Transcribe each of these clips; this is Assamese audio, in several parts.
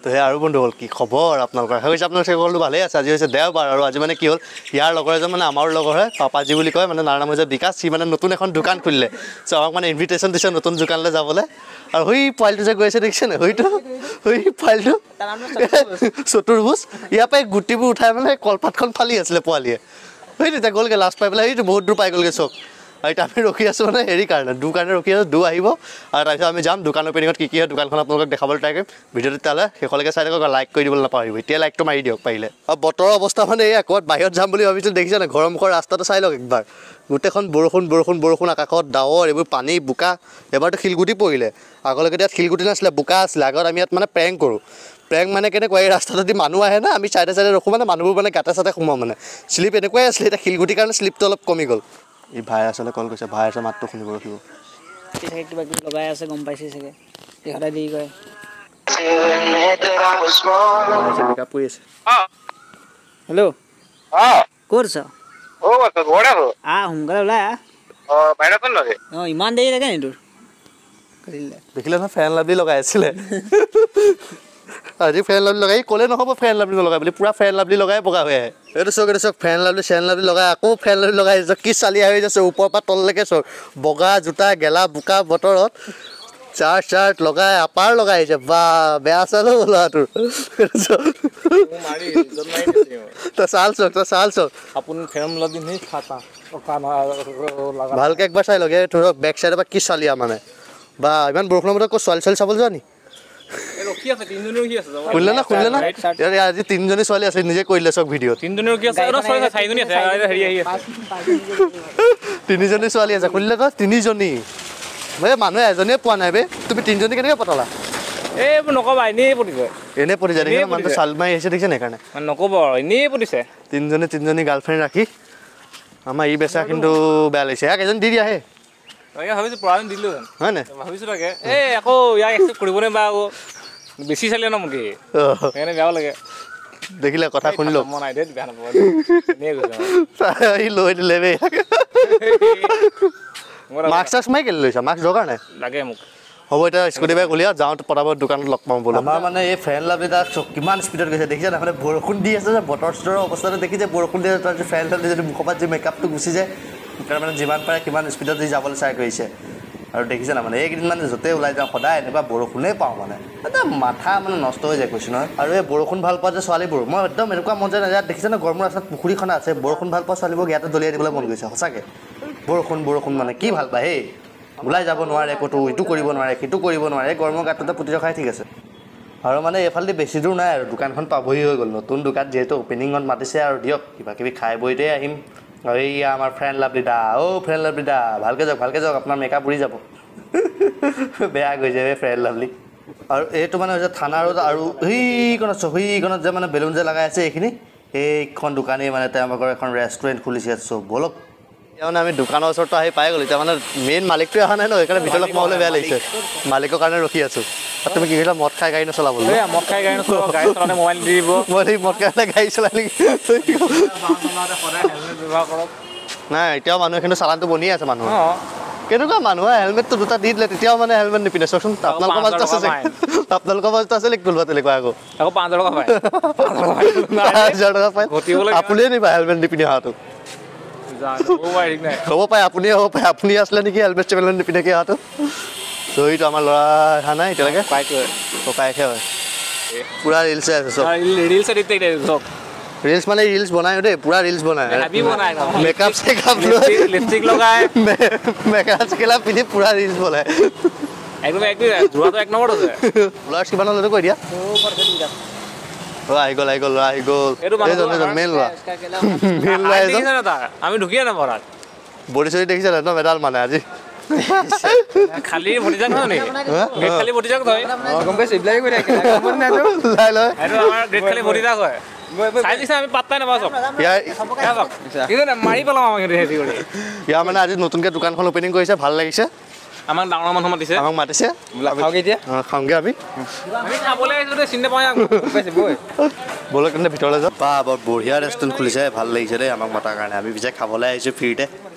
তো সেয়া আৰু বন্ধুসকল কি খবৰ আপোনালোকৰ? আশা কৰিছোঁ আপোনালোক সকলো ভালেই আছে। আজি হৈছে দেওবাৰ আৰু আজি মানে কি হ'ল, ইয়াৰ লগৰ এজন মানে আমাৰো লগৰ হয়, পাপাজী বুলি কয়, মানে নাৰ নাম হৈছে বিকাশ। সি মানে নতুন এখন দোকান খুলিলে, চ' আমাক মানে ইনভিটেশ্যন দিছে নতুন দোকানলৈ যাবলৈ। আৰু সেই পোৱালিটো যে গৈ আছে দেখিছে নে, সেইটো সেই পোৱালিটো চতুৰ্ভুজ, ইয়াৰ পৰাই গুটিবোৰ উঠাই মানে কলপাতখন ফালি আছিলে পোৱালিয়ে। সেই তেতিয়া গ'লগৈ লাষ্ট পাই পেলাই, সেইটো বহুত দূৰ পাই গ'লগৈ চব। আৰু এতিয়া আমি ৰখি আছোঁ মানে হেৰি কাৰণে, দু কাৰণে ৰখি আছোঁ, দু আহিব আৰু তাৰপিছত আমি যাম দোকান অ'পেনিঙত কি কি হয় দোকানখন আপোনালোকক দেখাবলৈ ট্ৰাই কৰিম। ভিডিঅ'টো তেতিয়াহ'লে শেষলৈকে চাই থাকক, লাইক কৰি দিবলৈ নাপাহৰিব, এতিয়া লাইকটো মাৰি দিয়ক পাৰিলে। আৰু বতৰৰ অৱস্থা মানে এয়া, ক'ৰবাত বাহিৰত যাম বুলি ভাবিছিলোঁ, দেখিছে নাই ঘৰৰ মুখৰ ৰাস্তাটো চাই লওক একবাৰ, গোটেইখন বৰষুণ বৰষুণ বৰষুণ, আকাশত ডাৱৰ, এইবোৰ পানী বোকা। এবাৰতো শিলগুটি পৰিলে, আগলৈকে ইয়াত শিলগুটি নাছিলে, বোকা আছিলে। আগত আমি ইয়াত মানে প্ৰেংক কৰোঁ। প্ৰেংক মানে কেনেকুৱা, এই ৰাস্তাটো দি মানুহ আহে না, আমি চাইডে চাইডে ৰখোঁ, মানে মানুহবোৰ মানে গাঁতে চাতে সোমাওঁ, মানে শ্লিপ এনেকুৱাই আছিলে। এতিয়া শিলগুটিৰ কাৰণে শ্লিপটো অলপ কমি গ'ল। এই ভাইৰাছলৈ কল কৰিছে, ভাইৰাছৰ মাতটো শুনিব ৰখিব। চাগে কিবা কিবি লগাই আছে, গম পাইছে চাগে, সদায় দেৰি কৰে। হেল্ল', ক'ত আছ? আহ সোনকালে ওলাই আহ। অঁ ইমান দেৰি লাগে নি তোৰ? দেখিলে নহয় ফেন লাভলি লগাই আছিলে আজি, ফেন লাভলি লগাই ক'লে নহ'ব, ফেন লাভলি নলগাই বুলি পূৰা ফেন লাভলি লগাই বগা হৈ আহে। এইটো চাওক, এইটো চাওক, ফেন লাভলি চেন লাভলি লগাই আকৌ ফেন লাভলি লগাই আহিছে। কি চালি আহি যাইছে ওপৰৰ পৰা তললৈকে চাওক, বগা জোতা গেলা বোকা বতৰত চাৰ্ট চাৰ্ট লগাই আপাৰ লগাই আহিছে। বা বেয়া চালো ল'ৰাটোৰ। তই চাল চাওক, তই চাল চাওক, ভালকে একবাৰ চাই লগে ধৰক বেক চাইডৰ পৰা কি চালিয়া মানে। বা ইমান বৰষুণৰ বতৰত ক'ত ছোৱালী ছোৱালী চাবলৈ যোৱা নি? শুনিলে না, শুনিলে না, আজি তিনিজনী ছোৱালী আছে, নিজে কৰিলে চব ভিডিঅ'ত। তিনিজনী ছোৱালী আছে, শুনিলে তো তিনিজনী। এই মানুহে এজনীয়ে পোৱা নাই বে, তুমি তিনিজনী কেনেকৈ পতালা? এইবোৰ নকবা, এনেই পতিছে, এনেই পতিছে। দেখিছে মানুহটো চাল মাৰি আহিছে, দেখিছে সেইকাৰণে নক'ব আৰু, এনেই পতিছে। তিনিজনী তিনিজনী গাৰ্লফ্ৰেণ্ড ৰাখি আমাৰ ই বেচা কিন্তু বেয়া লাগিছে। ইয়াক এজনী দি দিয়া হে, ভাবিছোঁ পৰা দিলোঁ হয় নাই, ভাবিছোঁ তাকে। এই আকৌ ইয়াক একচেপ্ট কৰিব নে বা, আকৌ বেছি চালে ন মোকে, সেইকাৰণে বেয়াও লাগে। দেখিলে কথা শুনি লওক, নাই দেই, বেয়া নাপাব, এনেই কৈছোঁ। লৈ দিলে বে। মাস্ক চাস্ক মাৰি কেলৈ লৈছা? মাস্ক দৰকাৰ নাই লাগে মোক। হ'ব এতিয়া স্কুটি বাইক উলিয়া যাওঁ, পটাপট দোকানত লগ পাওঁ বোলো। আমাৰ মানে এই ফেন লাভলি তাত কিমান স্পীডত গৈছে দেখিছে না, মানে বৰষুণ দি আছে যে, বতৰ চতৰৰ অৱস্থাটো দেখিছে, বৰষুণ দি আছে, তাৰপিছত ফেন লাভলি যদি মুখৰ পৰা যি মেকআপটো গুচি যায়, সেইকাৰণে মানে যিমান পাৰে সিমান স্পীডত দি যাবলৈ ট্ৰাই কৰিছে। আৰু দেখিছে না মানে এইকেইদিন মানে য'তেই ওলাই যাওঁ সদায় এনেকুৱা বৰষুণেই পাওঁ, মানে একদম মাথা মানে নষ্ট হৈ যায় কৈছোঁ নহয়। আৰু এই বৰষুণ ভাল পোৱা যে ছোৱালীবোৰ, মই একদম এনেকুৱা মন যায় ইয়াত দেখিছে ন, গৰমৰ ৰাস্তাত পুখুৰীখন আছে, বৰষুণ ভাল পোৱা ছোৱালীবোৰক ইয়াতে দলিয়াই দিবলৈ মন গৈছে সঁচাকৈ। বৰষুণ বৰষুণ মানে কি ভাল পায় সেই, ওলাই যাব নোৱাৰে ক'তো, ইটো কৰিব নোৱাৰে সিটো কৰিব নোৱাৰে, গৰমৰ গাঁতটোতে পুতি ৰখাই ঠিক আছে। আৰু মানে এইফালেদি বেছি দূৰ নাই আৰু দোকানখন পাবহি হৈ গ'ল। নতুন দোকান যিহেতু অ'পেনিঙত মাতিছে আৰু দিয়ক কিবা কিবি খাই বৈতে আহিম। আৰু এইয়া আমাৰ ফ্ৰেণ্ড লাভলি দা, অ' ফ্ৰেণ্ড লাভলি দা, ভালকৈ যাওক ভালকৈ যাওক, আপোনাৰ মেকআপ উৰি যাব। বেয়া গৈছে এই ফ্ৰেণ্ড লাভলি। আৰু এইটো মানে হৈছে থানা ৰোড, আৰু সেইখনত চব সেইখনত যে মানে বেলুন যে লগাই আছে এইখিনি, এইখন দোকানেই মানে তেওঁলোকৰ এখন ৰেষ্টুৰেণ্ট খুলিছে। চব ব'লক। এতিয়া মানে আমি দোকানৰ ওচৰতো আহি পাই গ'লো। এতিয়া মানে মেইন মালিকটোৱে অহা নাই ন, সেইকাৰণে ভিতৰলৈ সোমাবলৈ বেয়া লাগিছে, মালিকৰ কাৰণে ৰখি আছোঁ। আৰু তুমি কি কৰিলা, মদ খাই গাড়ী নচলাব? মদ খাই গাড়ী নচলাব, গাড়ী চলালে মোবাইল দি দিব। মই মদ খাই গাড়ী চলাই নেকি? নাই, এতিয়াও মানুহে কিন্তু চালানটো বনিয়ে আছে মানুহ। কেনেকুৱা মানুহে হেলমেটটো দুটা দি দিলে তেতিয়াও মানে হেলমেট নিপিন্ধে। চাওকচোন, আপোনালোকৰ মাজত আছে চাগে, আপোনালোকৰ মাজত আছে নেকি কোনোবা তেনেকুৱা? আকৌ আকৌ 5000 টকা পায়, 5000 টকা পায়। আপুনিয়ে নিবা হেলমেট নিপিন্ধি অহাটো? হ'ব পাৰে, আপুনিয়ে হ'ব পাৰে, আপুনি আছিলে নেকি হেলমেট চেলমেট নিপিন্ধাকৈ অহাটো? ত' এইটো আমাৰ ল'ৰা অহা নাই এতিয়ালৈকে, ককায়েকহে হয়। পূৰা ৰিলচ আছে চব, ৰিলচ মানে ৰিলচ বনাই দেই, পূৰা ৰিলচ বনাই, মেকআপ চেকআপ লৈ লিপষ্টিক লগাই, মেকআপ চেকআপ পিন্ধি পূৰা ৰিলচ বনাই। একদম এক নম্বৰত আছে। ল'ৰা কিমান হ'লেতো কৈ দিয়া। আহি গ'ল, আহি গ'ল ল'ৰা, আহি গ'ল। এইজন মেইন ল'ৰা, মেইন ল'ৰা এজন। আমি ঢুকিয়ে নাপাওঁ তাক। বডি চডি দেখিছে একদম এডাল মানে আজি খালি ভতিজাক নহয় নেকি? গ্ৰেট খালি ভতিজাক হয়। গম পাইছোঁ, এইবিলাকে কৈ থাকে। লয় এইটো আমাৰ গ্ৰেট খালি ভতিজাক হয়। চাই দিছে, আমি পাত্তাই নাপাওঁ চব। মাৰি পেলাওঁ আমাক হেৰি কৰি। ইয়াৰ মানে আজি নতুনকৈ দোকানখন অ'পেনিং কৰিছে, ভাল লাগিছে। আমাক ডাঙৰ মানুহ মাতিছে, আমাক মাতিছে। খাওঁগে এতিয়া, খাওঁগে আমি। আমি খাবলৈ আহিছোঁ দেই, চিনি নাপাওঁ। ব'লক তেন্তে ভিতৰলৈ যাওঁ। বা বৰ বঢ়িয়া ৰেষ্টুৰেণ্ট খুলিছে, ভাল লাগিছে দেই আমাক মতাৰ কাৰণে। আমি পিছে খাবলৈ আহিছোঁ ফ্ৰীতে।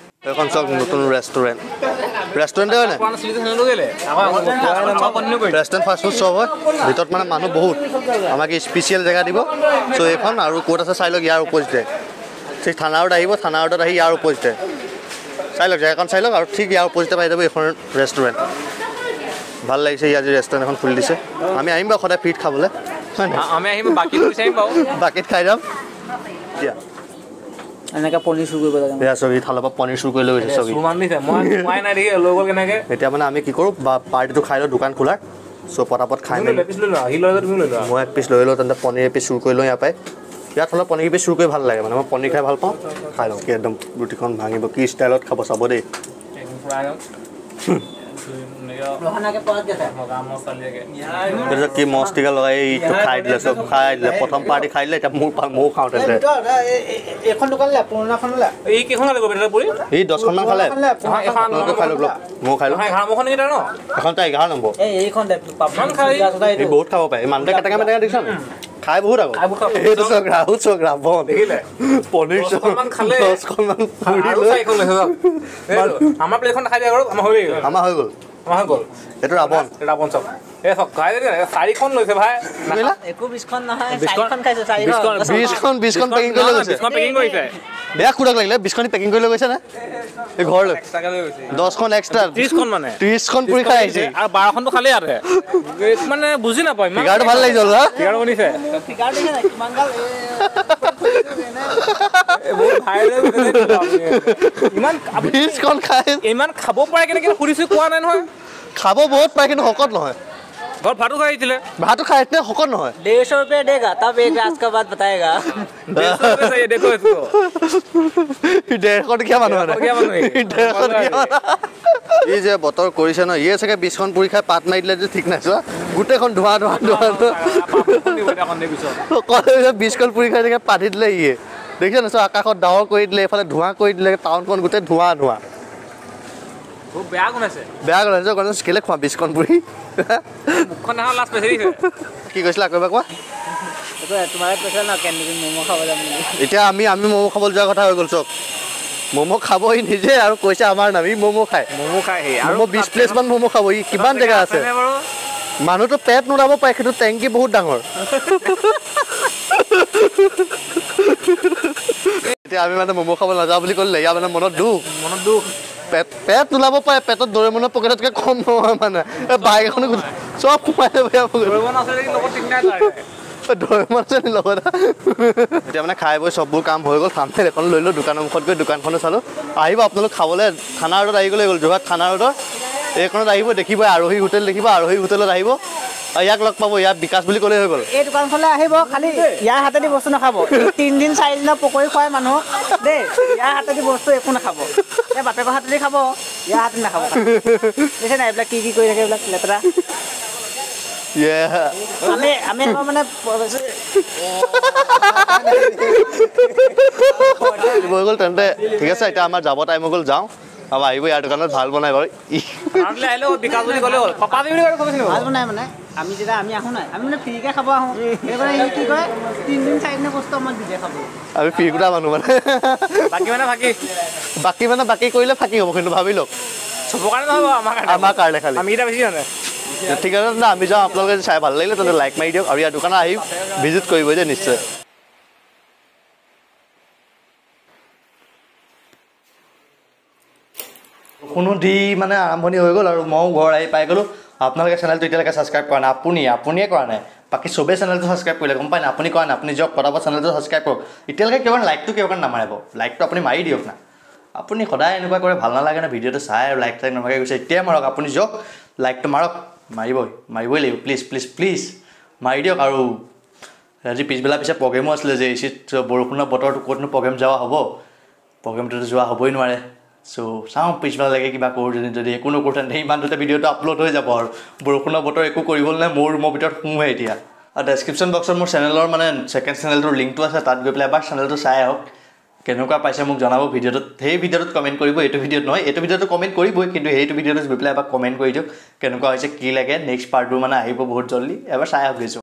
এখন চক নতুন ৰেষ্টুৰেণ্ট ৰেষ্টুৰেণ্টে হয় নাই ৰেষ্টুৰেণ্ট ফাষ্ট ফুড চব হয় ভিতৰত মানে মানুহ বহুত আমাক স্পেচিয়েল জেগা দিব চ' এইখন আৰু ক'ত আছে চাই লওক ইয়াৰ অপজিটে ঠিক থানা ৰোড আহিব থানা ৰোডত আহি ইয়াৰ অপজিটে চাই লওক জেগাখন চাই লওক আৰু ঠিক ইয়াৰ অপজিটে পাই যাব এইখন ৰেষ্টুৰেণ্ট ভাল লাগিছে ইয়াত যে ৰেষ্টুৰেণ্ট এখন খুলি দিছে আমি আহিম বাৰু সদায় ফ্ৰীত খাবলৈ হয় নাই আমি আহিম বাকীত বিচাৰিম বাৰু বাকীত খাই যাম দিয়া এনেকা পনীৰ চুৰ কৰিব লাগে এয়া চব থালৰ পৰা পনীৰ চুৰ কৰি লৈ গৈছে চব মই নাই দেখি লৈ গ'ল কেনেকৈ এতিয়া মানে আমি কি কৰোঁ বা পাৰ্টিটো খাই লওঁ দোকান খোলাৰ চ' পটাপট খাই মেলি মই এক পিচ লৈ লওঁ তেন্তে পনীৰ এপিচ চুৰ কৰি লওঁ ইয়াৰ পৰাই ইয়াত হ'লে পনীৰ পিচ চুৰ কৰি ভাল লাগে মানে মই পনীৰ খাই ভাল পাওঁ খাই লওঁ কি একদম ৰুটিখন ভাঙিব কি ষ্টাইলত খাব চাব দেই কি মস্তিকা লগাই এইটো খাই দিলে চব খাই দিলে প্ৰথম পাৰ্টি খাই দিলে এতিয়া মোৰ ময়ো খাওঁ তেন্তে এই 10খনমান খালে আপোনালোকে খাই লওক ময়ো খাই লওঁ এখন তাই 11 নম্বৰ এই বহুত খাব পাৰে মানুহটোৱে কেটেঙা মেটেঙা দেখিছা নাই খাই বহুত আকৌ এইটো চাওক ৰাহুল চাওক ৰাৱণ পনীৰ চব 10খনমান আমাৰ প্লেটখন খাই দিয়া আমাৰ হৈ গ'ল আমাৰ হৈ গ'ল এইটো ৰাৱণ ৰাৱণ চব এই চব খাই দিয়া 4খন লৈছে ভাই একো 20খন নহয় 4খন খাইছে 20খন 20খন পেকিং কৰি লৈ গৈছে 20খন পেকিং কৰিছে বেয়া খুৰাক লাগিলে 20খন পেকিং কৰি লৈ গৈছে না এই ঘৰলৈ 10খন এক্সট্ৰা 30খন মানে 30খন পুৰি খাই আহিছে আৰু 12খনটো খালে ইয়াতে মানে বুজি নাপায় ইমান ফিগাৰটো ভাল লাগিছে হা ফিগাৰ বনিছে ফিগাৰ দেখে নাই কিমান গাল এই বহুত ভাইৰেল ইমান 20খন খাই ইমান খাব পাৰে কেনেকৈ সুধিছো কোৱা নাই নহয় খাব বহুত পাৰে কিন্তু শকত নহয় ঘৰত ভাতো খাই আহিছিলে ভাতো খাই আহিছিলে শকত নহয় 150 रुपये देगा तब एक रात का बात बताएगा 150 रुपये चाहिए देखो इसको 150 টকীয়া মানুহ মানে 150 টকীয়া এই যে বতৰ কৰিছে ন ইয়ে চাগে 20খন পুৰি খাই পাত মাৰি দিলে যে ঠিক নাই চোৱা গোটেইখন ধোঁৱা ধোঁৱা ধোঁৱা ধোঁৱা 20খন পুৰি খাই চাগে পাতি দিলে ইয়ে দেখিছে ন চোৱা আকাশত ডাৱৰ কৰি দিলে এইফালে ধোঁৱা কৰি দিলে টাউনখন গোটেই ধোঁৱা ধোঁৱা বহুত বেয়া গোন্ধাইছে বেয়া গোন্ধাইছে গণেশ কেলে খোৱা 20খন পুৰি মুখখন দেখা লাজ পাইছে দেখিছে কি কৈছিলা আকৌ এবাৰ কোৱা তোমাৰে কৈছিলা ন কেণ্টিন ম'ম' খাব যাম বুলি এতিয়া আমি আমি ম'ম' খাবলৈ যোৱাৰ কথা হৈ গ'ল চব ম'ম' খাবই নিজে আৰু কৈছে আমাৰ নাম ই ম'ম' খায় ম'ম' খায় সি আৰু 20 প্লেচমান ম'ম' খাব ই কিমান জেগা আছে মানুহটো পেট নোলাব পাৰে কিন্তু টেংকি বহুত ডাঙৰ এতিয়া আমি মানে ম'ম' খাব নাযাওঁ বুলি ক'লে ইয়াৰ মানে মনত দুখ মনত দুখ পেট পেট নোলাব পাৰে পেটত দৌৰেমনৰ পকেটতকৈ কম নহয় মানে বাইক এখনো চব সোমাই যাব দৌৰেমন আছে লগত এতিয়া মানে খাই বৈ চববোৰ কাম হৈ গ'ল থামনেল এখন লৈ লওঁ দোকানৰ মুখত গৈ দোকানখনো চালোঁ আহিব আপোনালোক খাবলৈ থানা ৰোডত আহি গ'লে গ'ল যোৰহাট থানা ৰোডৰ এইখনত আহিব দেখিব আৰোহী হোটেল দেখিব আৰোহী হোটেলত আহিব আৰু ইয়াক লগ পাব ইয়াত বিকাশ বুলি ক'লেই হৈ গ'ল এই দোকানখনলৈ আহিব খালি ইয়াৰ হাতেদি বস্তু নাখাব 3 দিন 4 দিনৰ পকৰি খুৱাই মানুহক দেই ইয়াৰ হাতেদি বস্তু একো নাখাব এই বাপেকৰ হাতেদি খাব ইয়াৰ হাতেদি নাখাব দেখিছে নাই এইবিলাক কি কি কৰি থাকে এইবিলাক লেতেৰা আমি আমি এবাৰ মানে হৈ গ'ল তেন্তে ঠিক আছে এতিয়া আমাৰ যাব টাইম হৈ গ'ল যাওঁ আৰু আহিব ইয়াৰ দোকানত ভাল বনাই বাৰু ভাল বনাই মানে আমি যেতিয়া আমি আহোঁ নাই আমি মানে ফ্ৰীকৈ খাব আহোঁ সেইকাৰণে সি কি কৰে 3 দিন 4 দিনৰ বস্তু আমাক দি দিয়ে খাব আমি ফ্ৰী কুটা মানুহ মানে বাকী মানে ফাঁকি বাকী মানে বাকী কৰিলে ফাঁকি হ'ব কিন্তু ভাবি লওক চবৰ কাৰণে নহ'ব আমাৰ কাৰণে খালি আমি এতিয়া বেছি মানে ঠিক আছে না আমি যাওঁ আপোনালোকে চাই ভাল লাগিলে তেন্তে লাইক মাৰি দিয়ক আৰু ইয়াৰ দোকানত আহি ভিজিট কৰিব দেই নিশ্চয় কোনো দি মানে আৰম্ভণি হৈ গ'ল আৰু ময়ো ঘৰ আহি পাই গ'লোঁ আপোনালোকে চেনেলটো এতিয়ালৈকে ছাবস্ক্ৰাইব কৰা নাই আপুনিয়ে কৰা নাই বাকী চবেই চেনেলটো ছাবস্ক্ৰাইব কৰিলে গম পায় নাই আপুনি কৰা নাই আপুনি যাওক পটাপট চেনেলটো ছাবস্ক্ৰাইব কৰক এতিয়ালৈকে কিয় লাইকটো কিয় কাৰণে নামাৰিব লাইকটো আপুনি মাৰি দিয়ক না আপুনি সদায় এনেকুৱা কৰে ভাল নালাগে না ভিডিঅ'টো চাই আৰু লাইক চাইক নামাৰে গৈছে এতিয়াই মাৰক আপুনি যাওক লাইকটো মাৰক মাৰিবই লাগিব প্লিজ প্লিজ প্লিজ মাৰি দিয়ক আৰু আজি পিছবেলা পিছে প্ৰগ্ৰেমো আছিলে যে এচিত বৰষুণৰ বতৰটো ক'তনো প্ৰগ্ৰেম যোৱা হ'ব প্ৰগ্ৰেমটোতো যোৱা হ'বই নোৱাৰে চ' চাওঁ পিছবেলালৈকে কিবা কৰোঁ যদি একো নকৰোঁ তেন্তে ইমানটোতে ভিডিঅ'টো আপলোড হৈ যাব আৰু বৰষুণৰ বতৰ একো কৰিবলৈ নাই মোৰ ৰুমৰ ভিতৰত সোমোৱে এতিয়া আৰু ডেছক্ৰিপশ্যন বক্সত মোৰ চেনেলৰ মানে ছেকেণ্ড চেনেলটোৰ লিংকটো আছে তাত গৈ পেলাই এবাৰ চেনেলটো চাই আহক কেনেকুৱা পাইছে মোক জনাব ভিডিঅ'টোত সেই ভিডিঅ'টোত কমেণ্ট কৰিব এইটো ভিডিঅ'ত নহয় এইটো ভিডিঅ'টো কমেণ্ট কৰিবই কিন্তু সেইটো ভিডিঅ'টোত গৈ পেলাই এবাৰ কমেণ্ট কৰি দিয়ক কেনেকুৱা হৈছে কি লাগে নেক্সট পাৰ্টটো মানে আহিব বহুত জল্দি এবাৰ চাই আহক।